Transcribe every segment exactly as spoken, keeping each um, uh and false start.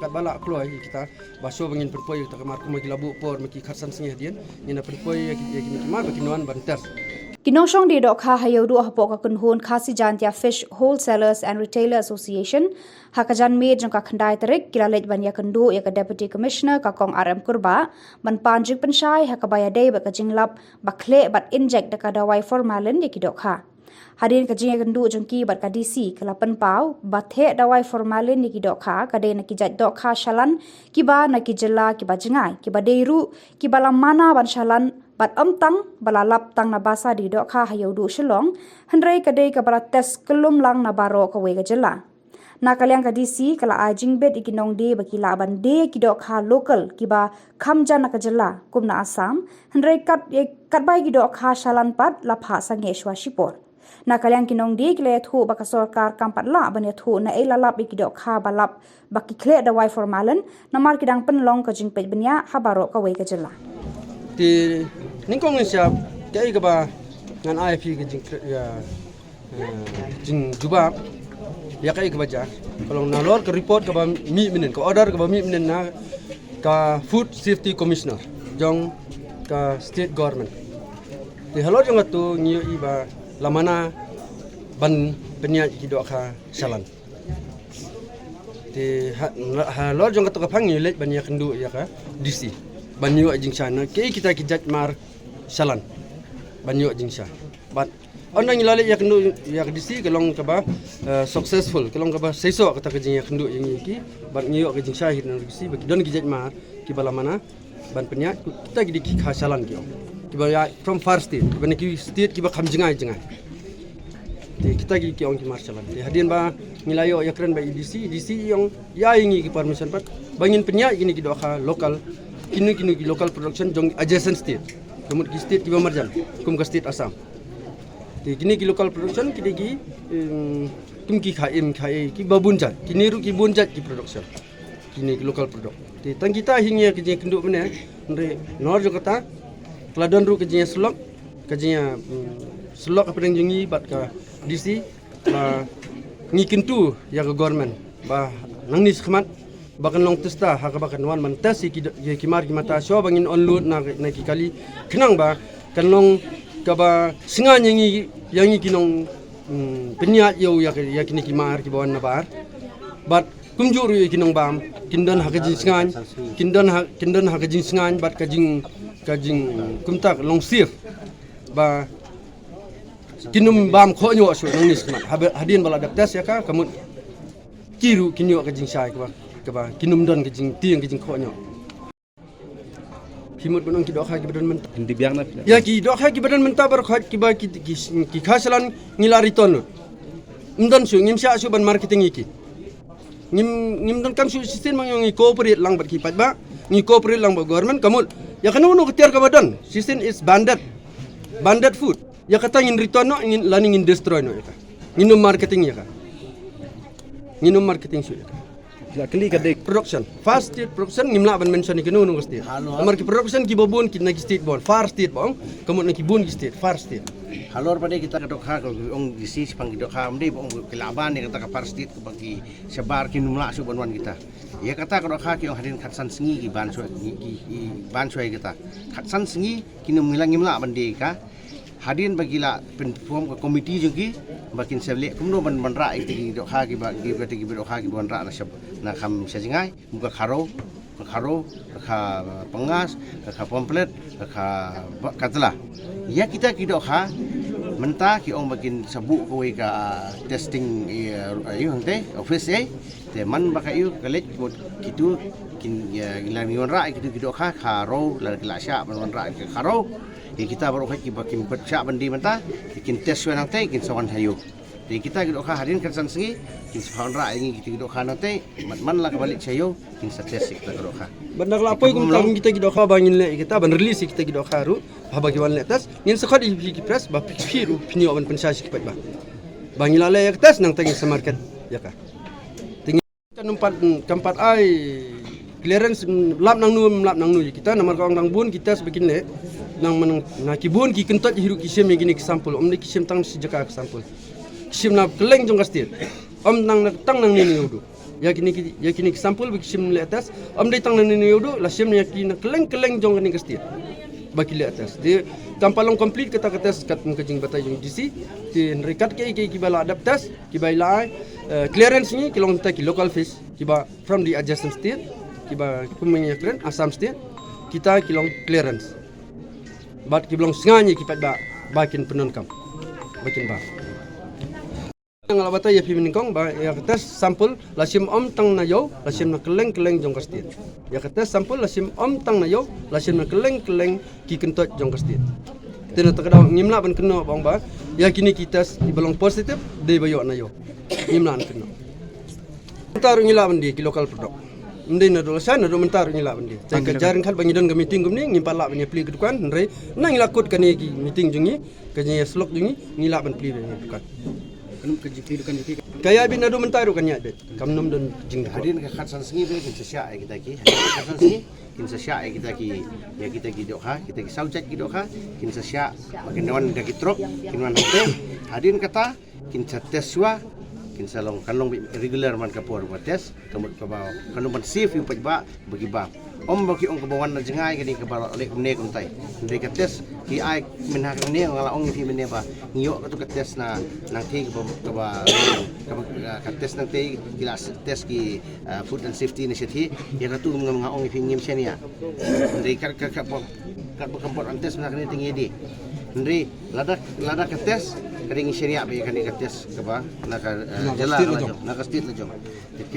Katba la kloi ïa kita ba shuwa ba ngin pynpoi ïa kita ka mar, kumba ki la buh por ma ki khatsan sngi hadien, ngin da pynpoi ïa ki, ïa ki, ïa ki mar ba kin wan ban test. Ki nongshong die dohkha ha Ïewduh hapoh ka kynhun Khasi Jaintia Fish Wholesalers and Retailers Association ha ka janmiet jong ka khyndai tarik ki la leit ban ïakynduh ïa ka Deputy Commissioner, ka Kong R M Kurbah, ban pan jingpynshai ha kaba ïadei bad ka jinglap ba khleh bad inject da ka dawai formalin ïa ki dohkha. Hadien ka jingïakynduh jong ki bad ka D C, ka la pynpaw ba theh dawai formalin ïa ki dohkha ka dei na ki jait dohkha shalan kiba na ki jylla kiba jngai, kiba dei ruh kiba la mana ban shalan, bad ym tang ba la lap tang na basa die dohkha ha Ïewduh Shillong, hynrei ka dei kaba la test kyllum lang na baroh kawei ka jylla. Na ka liang ka D C, ka la ai jingbit ïa ki nongdie ba ki lah ban die ki dohkha local kiba kham jan na ka jylla kum na Assam, hynrei kat, ïa, katba ïa ki dohkha shalan pat la phah sangeh shuwa shipor. Na ka liang ki nongdie ki la ïathuh ba ka sorkar kam pat lah ban ïathuh naei la lap ïa ki dohkha ba lap ba ki khleh dawai formalin, namar ki dang pynlong ka jingpeit bniah ha baroh kawei ka jylla. Te nyngkong ngin shah, kaei kaba ngan ai phi ka jing, ïa, eh, jingjubab ïa kaei kaba jia. Ka long nalor ka report kaba mih mynnin, ka order kaba mih mynnin na ka Food Safety Commissioner jong ka state government. Te halor jong kato ngi ïohi ba la mana ban pynïaid ki dohkha shalan. Te ha, halor jong kato ka phang ngi leit ban ïakynduh ïa ka D C ban ïoh jingshai na kaei kita ki jait mar shalan, ban ïoh jingshai. Bad ynda ngi la leit ïakynduh ïa ka D C, ka long kaba, eh, successful, ka long kaba seisoh kata ka jingïakynduh ïa ngi ki, bad ngi ïoh ka jingshai hi na ka D C ba ki don ki jait mar kiba la mana ban pynïaid, kita ki dei ki kha shalan ki ong. Kiba ïaid from far state, kiba na ki state kiba kham jngai jngai. Te kita ki, ki ong ki mar shalan. Te hadien ba ngi la ïoh ïakren bad i D C, i D C i ong ïa ngi ki permission pat ba ngin pynïaid kine ki dohkha local, kine, kine ki local production jong adjacent state. Ka mut ki state kiba marjan, kum ka state Assam. Te kine ki local production ki dei ki, em, kum ki kha im kha ei kiba bun jait, kine ruh ki bun jait ki production. Kine ki local product. Te tang kita hi ngi ïa ka jingïakynduh mynne, hynrei nalor jong kata ka la don ruh ka jingïasyllok, ka jingïa, mm, syllok hapdeng jong ngi bad ka D C, ba ngi kyntu ïa ka government ba nangne shakhmat ba kan long tester, ha kaba kan wan ban test ïa ki, ïa ki mar ki mata shuwa ba ngin unload na, na ki kali, khnang ba kan long kaba sngewbha ïa ngi, ïa ngi ki nong, mm, pynïaid ïa u ïa ka, ïa kine ki mar kiba wan na bar. Bad kumjuh ruh ïa ki nongbam, kin don ha ka jingsngewbha, kin don ha, kin don ha ka jingsngewbha bad ka jing, ka jing, kumta ka long safe. Ba kin ym bam khohñioh shuh nangne shakhmat. Haba, hadien ba la dep test ïa ka, ka mut ki ruh kin ïoh ka jingshai kaba, kaba kin ym don ka jingtieng ka jingkhohñioh. Phi mut ban ong ki dohkha kiba don mynta. Hindi biang na phi. Ïa ki dohkha kiba don mynta baroh khoit kiba ki, ki, ki kha shalan ngi la return lut. Ym don shuh, ngim shah shuh ban marketing ïa ki. Ngim, ngim donkam shuh shisien, ma ngi ong ngi cooperate lang bad ki paidbah, ngi cooperate lang bad government, ka mut ïa kano kano ka tiar kaba don shisien is banded. Banded food. Ïa kata ngin return noh, ngin, lane ngin destroy noh ïa ka. Ngin ym marketing ïa ka. Ngin ym marketing shuh ïa ka. Ïa kali ka dei production. Far state production ngim lah ban mention ïa kano kano ka state. Halor. Namar ki production kiba bun ki na ki state bun. Far state ba ong. Ka mut na ki bun ki state. Far state. Halor pat de kita ka dohkha ka ong D C shaphang ki dohkha, ym dei ba ong ki lah ban ïa kata ka far state kaba ki shabar kin ym lah shuh ban wan kita. Ïa kata ka dohkha ki ong hadien khatsan sngi ki ban shuwa, ki, ki, ki ban shuwa ïa kata. Khatsan sngi kin ym, ngi lah, ngim lah ban die ïa ka. Hadien ba ki la pynform ka komiti jong ki ba kin sa leh kumno ban, ban rah ïa ki dohkha kiba, kiba, kiba dohkha kiba wanrah na shab, na kham sha jngai, kum ka Kharo, ka Kharo, ka Kha Pyngas, ka Kha Pamphlet, ka Kha Ba-, Katla. Ïa kita ki dohkha mynta ki ong ba kin sa buh kawei ka testing, eh, ïa hangtei office, eh. Te man ba ka ïa ka leit mut kitu kin, ïa, la ngi wanrah ïa kitu ki dohkha Kharo, la ki la shah ban wanrah ïa ka Kharo. Ïa kita baroh kiba kim pat shah ban die mynta, kin test shuwa nangtei, kin sa wan sha ïew. Te kita ki dohkha hadien khatsan sngi kin sa wanrah ïa ngi kita ki dohkha nangtei, man, man la kaba leit sha ïew kin sa test ïa kita ki dohkha. Ban da la poi kumta kum kita ki dohkha ba ngin leh ïa kita ban release ïa kita ki dohkha ruh, haba ki wan leh test ngin sa khot ïa phi ki press ba phi, phi ruh phin ïoh ban pynshai sha ki paidbah ba ngi la leh ïa ka test, nangta ngin sa market ïa ka. Te ngin Kan ym pat, kam pat ai clearance, mm, lap nangno, lap nangno ïa kita, namar ka ong dang bun ki test ba kin leh. Nang mynta na ki bun ki kyntoit hi ruh ki shim ïa kine ki sample, ym dei ki shim tang shi jaka ki sample. Ki shim na kylleng jong ka state. Ym nang na, tang nangne ne Ïewduh. Ïa kine ki, ïa kine ki sample ba ki shim leh test, ym dei tang na Hynñiewduh, la shim ïa ki na kylleng kylleng jong kane ka state ba ki leh test. Te kam pat long complete kata ka test kat ka jingbatai jong D C. Te hynrei kat kiei kiei kiba la dep test, kiba la ai, eh, clearance ngi ki long tang ki local fish kiba from the adjacent state, kiba kumne ïa kren Assam state, kita ki long clearance. Bad kiba long sngi ngi ki pat ba, ba kin pyndonkam, ba kin ba. Nga la batai ïa phi mynnyngkong ba ïa ka test sample la shim ym tang na ïew, la shim na kylleng kylleng jong ka state. Ïa ka test sample la shim ym tang na ïew, la shim na kylleng kylleng ki kyntoit jong ka state. Te na kata ka daw ngim lah ban kynnoh ba ong ba ïa kine ki test kiba long positive dei ba ïoh na ïew. Ngim lah ban kynnoh. Mynta ruh ngi lah ban die ki local product. Ym dei naduh lashai, naduh mynta ruh ngi lah ban die. Te ka jingkhat ba ngi don ka meeting kumne, ngim pat lah ban ïa plie ka dukan, hynrei na ngi la kut kane ki meeting jong ngi, ka jingïasyllok jong ngi, ngi lah ban plie ka dukan. Ka ïaid beit naduh mynta ruh kan ïaid beit. Kam nym don jingdukot. Hadien ka khatsan sngi beit kin sa shah ïa kita ki. Hadien ka khatsan sngi kin sa shah ïa kita ki, ïa kita ki dohkha, kita ki saw jait ki dohkha, kin sa shah ba kin wan da ki trok, kin wan hangtei. Hadien kata kin sa test shuwa, kin sa long, kan long beit regular man ka por ba test, ka mut kaba kan long ban safe ïa u paidbah ba ki bam. Ym ba ki ong kaba wan na jngai kane kaba leh kumne kumtai. Hynrei ka test ki ai mynha kumne, nga la ong ïa phi mynne ba ngi ïoh katu ka test na nangtei kaba, kaba, kaba, ka test nangtei ki la test ki, ah, food and safety initiative. Ïa katu nga, nga ong ïa phi ngim shaniah. Hynrei kat, kat, kat ba, kat ba kam pat test mynha kane te ngi die. Hynrei lada, lada ka test ka dei ngi shaniah ba ïa kane ka test kaba na ka, eh, jylla la jong, na ka state la jong.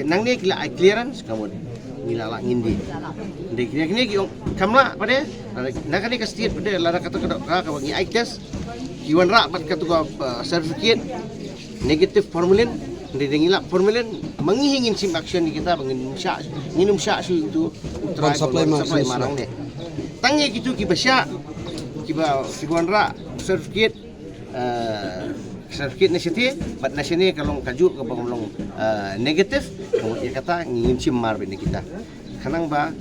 Nangne ki la ai clearance, ka mut ngi la lah ngin die. Hynrei kine, kine ki ong kam lah pat de, na kane ka state pat de, lada katu ka dohkha kaba ngi ai test, ki wanrah bad katu ka, uh, certificate negative formalin, hynrei ngi lap formalin, ma ngi hi ngin shim action ïa kita ba ngin ym shah, ngin ym shah shuh ïa utu u trai ban supply ma nangne. Tang ïa kitu kiba shah, kiba, kiba wanrah certificate, eh, certificate na shatei, bad na shane ka long kajuh kaba long, eh, negative, ka mut ïa kata ngin shim mar beit na kita. Khnang ba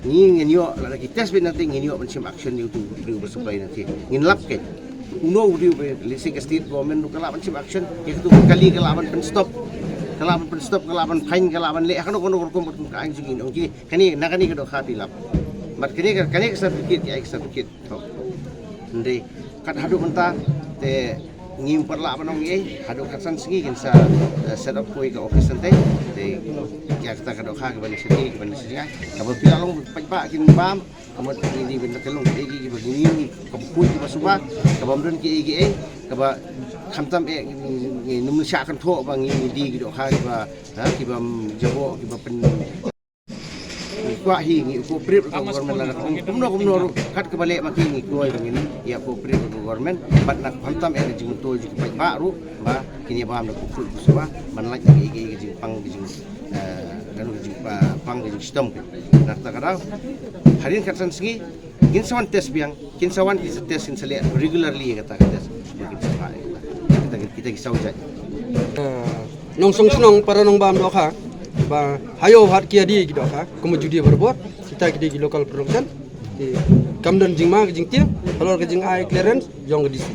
ngi ngin ïoh, lada ki test beit nangtei ngin ïoh ban shim action ïa utu u briew ba supply nangtei. Ngin lap keiñ uno u briew ba, lehse ka state government ruh ka lah ban shim action, ïa katu ka kali ka lah ban pynstop, ka lah ban pynstop, ka lah ban fine, ka lah ban leh ha kano kano ka rukom, ka rukom ka aiñ jong ngi. Ong ki kane, na kane ka dohkha phi lap. Bad kane ka, kane ka certificate ki ai ka certificate. Hynrei kat haduh mynta te ngim pat lah ban ong ei, haduh khatsan sngi kin sa, eh, set up kawei ka office nangtei. Te ïa kata ka dohkha kaba na shatei, kaba na shatei, kaba phi la long paidbah kin bam, ka mut ngi dei ban da ka long kiei kiei kiba ngi, kaba khuid kiba suba, kaba ym don kiei kiei, kaba khamtam eh ngi, ngi, ngim shah kynthoh ba ngi, ngi die ki dohkha kiba, ha, kiba jaboh, kiba pyn Ngi kwah hi ngi cooperate bad ka government, lada kumno kumno ruh kat kaba leh ma ki ngi kwah hi ba ngin ïa cooperate bad ka government. Bad na khamtam eh ka jingmyntoi jong ki paidbah ruh ba kin ïa bam da ka khuid ka suba ban lait ïa ka jingpang ka jing, eh, ka jingpang ka jingshitom. Na kata ka daw hadien khatsan sngi kin sa wan test biang, kin sa wan, kin sa test, kin sa leh regularly ïa kata ka test. Kin sa phah ïa kita, kita ki saw jait. Nongshong shnong para nongbam dohkha ba ha ïew ha ki ïa die ki dohkha kum u judi barabor, kita ki dei ki local production. Te kam don jingma ka jingtieng halor ka jingai clearance jong ka D C.